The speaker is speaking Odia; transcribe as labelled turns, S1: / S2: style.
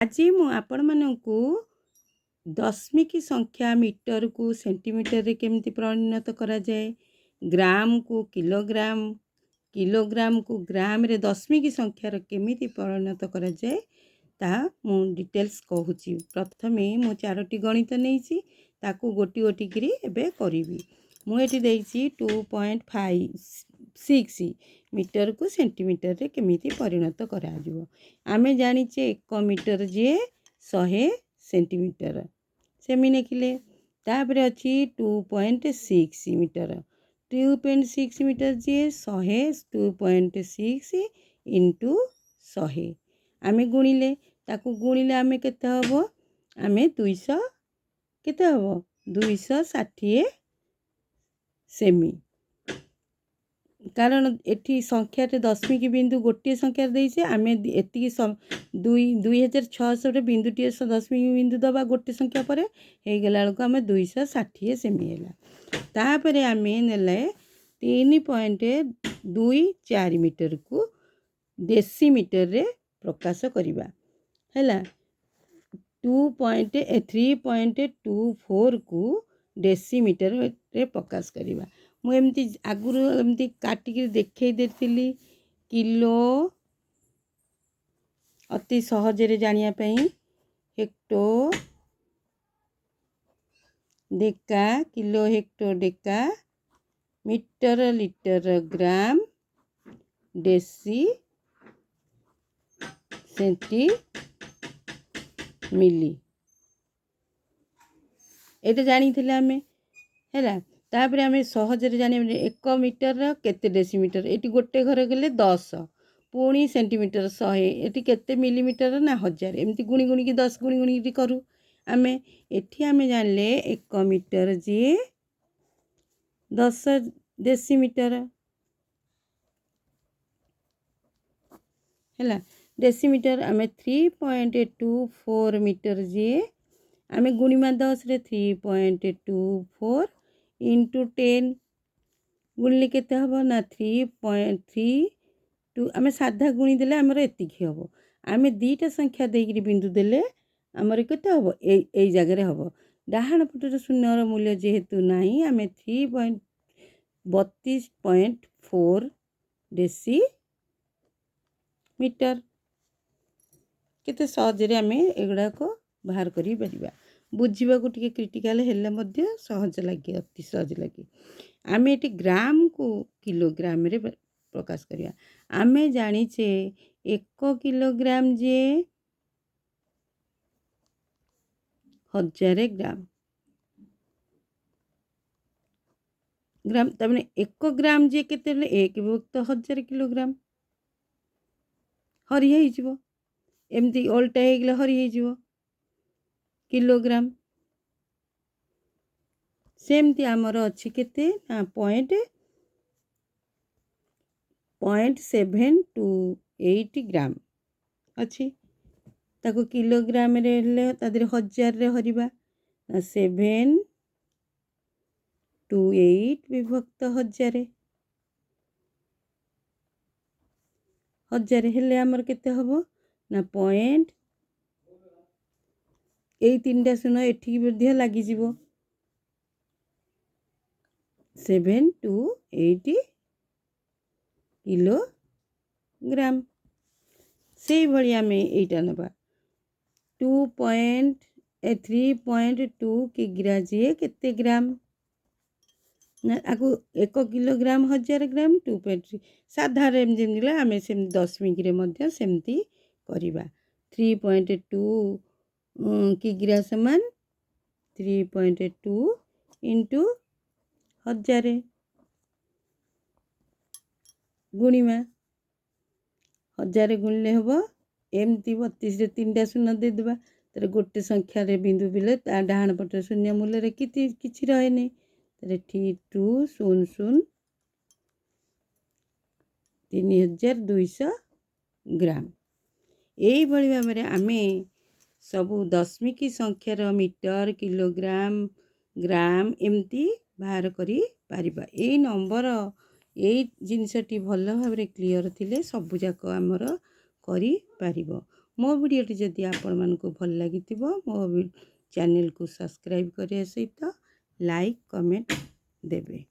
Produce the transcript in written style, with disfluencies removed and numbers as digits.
S1: ଆଜି ମୁଁ ଆପଣମାନଙ୍କୁ ଦଶମିକ ସଂଖ୍ୟା ମିଟରକୁ ସେଣ୍ଟିମିଟରରେ କେମିତି ପରିଣତ କରାଯାଏ, ଗ୍ରାମକୁ କିଲୋଗ୍ରାମ, କିଲୋଗ୍ରାମକୁ ଗ୍ରାମରେ ଦଶମିକ ସଂଖ୍ୟାର କେମିତି ପରିଣତ କରାଯାଏ, ତାହା ମୁଁ ଡିଟେଲ୍ସ କହୁଛି। ପ୍ରଥମେ ମୁଁ ଚାରୋଟି ଗଣିତ ନେଇଛି, ତାକୁ ଗୋଟି ଗୋଟି କରି ଏବେ କରିବି। ମୁଁ ଏଠି ଦେଇଛି 2.56 ମିଟରକୁ ସେଣ୍ଟିମିଟରରେ କେମିତି ପରିଣତ କରାଯିବ। ଆମେ ଜାଣିଛେ 1 ମିଟର ଯିଏ 100 ସେଣ୍ଟିମିଟର, ସେମି ଲେଖିଲେ। ତାପରେ ଅଛି 2.6 ମିଟର। 2.6 ମିଟର ଯିଏ 100, 2.6 ଇଣ୍ଟୁ 100 ଆମେ ଗୁଣିଲେ, ତାକୁ ଗୁଣିଲେ ଆମେ କେତେ ହେବ? ଆମେ 200 କେତେ ହେବ? 260 ସେମି। କାରଣ ଏଠି ସଂଖ୍ୟାରେ ଦଶମିକ ବିନ୍ଦୁ ଗୋଟିଏ ସଂଖ୍ୟାରେ ଦେଇଛେ ଆମେ, ଏତିକି 2600ରେ ବିନ୍ଦୁଟିଏ ଦଶମିକ ବିନ୍ଦୁ ଦେବା ଗୋଟେ ସଂଖ୍ୟା ପରେ ହେଇଗଲା ବେଳକୁ ଆମେ 260 ସେମି ହେଲା। ତାପରେ ଆମେ ନେଲେ 3.24 ମିଟରକୁ ଡେସିମିଟରରେ ପ୍ରକାଶ କରିବା। ହେଲା 2 point 3.24କୁ ଡେସିମିଟରରେ ପ୍ରକାଶ କରିବା। ମୁଁ ଏମିତି ଆଗରୁ ଏମିତି କାଟିକିରି ଦେଖେଇ ଦେଇଥିଲି କିଲୋ, ଅତି ସହଜରେ ଜାଣିବା ପାଇଁ, hecto, deca, kilo, hecto, deca, metre, litre, gram, deci, centi, milli. ଏଇଟା ଜାଣିଥିଲେ ଆମେ। ହେଲା, ତାପରେ ଆମେ ସହଜରେ ଜାଣିବା 1 ମିଟରର କେତେ ଡେସିମିଟର। ଏଠି ଗୋଟେ ଘର ଗଲେ 10, ପୁଣି ସେଣ୍ଟିମିଟର 100, ଏଠି କେତେ ମିଲିମିଟର ନା 1000। ଏମିତି ଗୁଣି ଗୁଣିକି 10 ଗୁଣି ଗୁଣିକି କରୁ ଆମେ। ଏଠି ଆମେ ଜାଣିଲେ 1 ମିଟର ଯିଏ 10 ଡେସିମିଟର ହେଲା ଡେସିମିଟର। ଆମେ 3.24 ମିଟର ଯିଏ ଆମେ ଗୁଣିମା 10ରେ, 3.24 ଇଣ୍ଟୁ 10 ଗୁଣିଲେ କେତେ ହେବ ନା 3.32। ଆମେ ସାଧା ଗୁଣିଦେଲେ ଆମର ଏତିକି ହେବ। ଆମେ ଦୁଇଟା ସଂଖ୍ୟା ଦେଇକିରି ବିନ୍ଦୁ ଦେଲେ ଆମର କେତେ ହେବ? ଏଇ ଜାଗାରେ ହେବ। ଡାହାଣ ପଟରେ ଶୂନ୍ୟର ମୂଲ୍ୟ ଯେହେତୁ ନାହିଁ, ଆମେ 3.324 ଡେସି ମିଟର। କେତେ ସହଜରେ ଆମେ ଏଗୁଡ଼ାକ ବାହାର କରିପାରିବା। ବୁଝିବାକୁ ଟିକେ କ୍ରିଟିକାଲ ହେଲେ ମଧ୍ୟ ସହଜ ଲାଗେ, ଅତି ସହଜ ଲାଗେ। ଆମେ ଏଠି ଗ୍ରାମକୁ କିଲୋଗ୍ରାମରେ ପ୍ରକାଶ କରିବା। ଆମେ ଜାଣିଛେ 1 କିଲୋଗ୍ରାମ ଯିଏ 1000 ଗ୍ରାମ ଗ୍ରାମ। ତାମାନେ 1 ଗ୍ରାମ ଯିଏ କେତେ ହେଲେ 1 ବିଭକ୍ତ 1000 କିଲୋଗ୍ରାମ ହରି ହେଇଯିବ। ଏମିତି ଓଲଟା ହେଇଗଲେ ହରି ହେଇଯିବ କିଲୋଗ୍ରାମ। ସେମିତି ଆମର ଅଛି କେତେ ନା .728 ଗ୍ରାମ ଅଛି। ତାକୁ କିଲୋଗ୍ରାମରେ ହେଲେ ତା ଦେହରେ ହଜାରରେ ହରିବା ନା 728 ବିଭକ୍ତ 1000। 1000 ହେଲେ ଆମର କେତେ ହେବ ନା ପଏଣ୍ଟ, ଏଇ ତିନିଟା ଶୂନ ଏଠିକି ମଧ୍ୟ ଲାଗିଯିବ, 728 କିଲୋଗ୍ରାମ। ସେଇଭଳି ଆମେ ଏଇଟା ନେବା 2 ପଏଣ୍ଟ 3.2 କିଗ୍ରା ଯିଏ କେତେ ଗ୍ରାମ ନା ଆକୁ 1 କିଲୋଗ୍ରାମ 1000 ଗ୍ରାମ, 2.3 ସାଧାରଣ ଯେମିତି ଆମେ ସେମିତି ଦଶମିକରେ ମଧ୍ୟ ସେମିତି କରିବା। 3.2 କିଗ୍ରା ସମାନ 3.2 ଇଣ୍ଟୁ 1000 ଗୁଣିମା। 1000 ଗୁଣିଲେ ହେବ ଏମିତି 32ରେ ତିନିଟା ଶୂନ ଦେଇଦେବା। ତାରେ ଗୋଟେ ସଂଖ୍ୟାରେ ବିନ୍ଦୁ ବିଲେ ତା ଡାହାଣ ପଟରେ ଶୂନ୍ୟ ମୂଲ୍ୟରେ କିଛି ରହେନି। ତାହେଲେ ଏଠି 2 0 0 3200 ଗ୍ରାମ। ଏଇଭଳି ଭାବରେ ଆମେ ସବୁ ଦଶମିକ ସଂଖ୍ୟାର ମିଟର, କିଲୋଗ୍ରାମ, ଗ୍ରାମ ଏମିତି ବାହାର କରିପାରିବା। ଏଇ ନମ୍ବର, ଏଇ ଜିନିଷଟି ଭଲ ଭାବରେ କ୍ଲିଅର ଥିଲେ ସବୁଯାକ ଆମର କରିପାରିବ। ମୋ ଭିଡ଼ିଓଟି ଯଦି ଆପଣମାନଙ୍କୁ ଭଲ ଲାଗିଥିବ, ମୋ ଚ୍ୟାନେଲକୁ ସବସ୍କ୍ରାଇବ୍ କରିବା ସହିତ ଲାଇକ୍, କମେଣ୍ଟ ଦେବେ।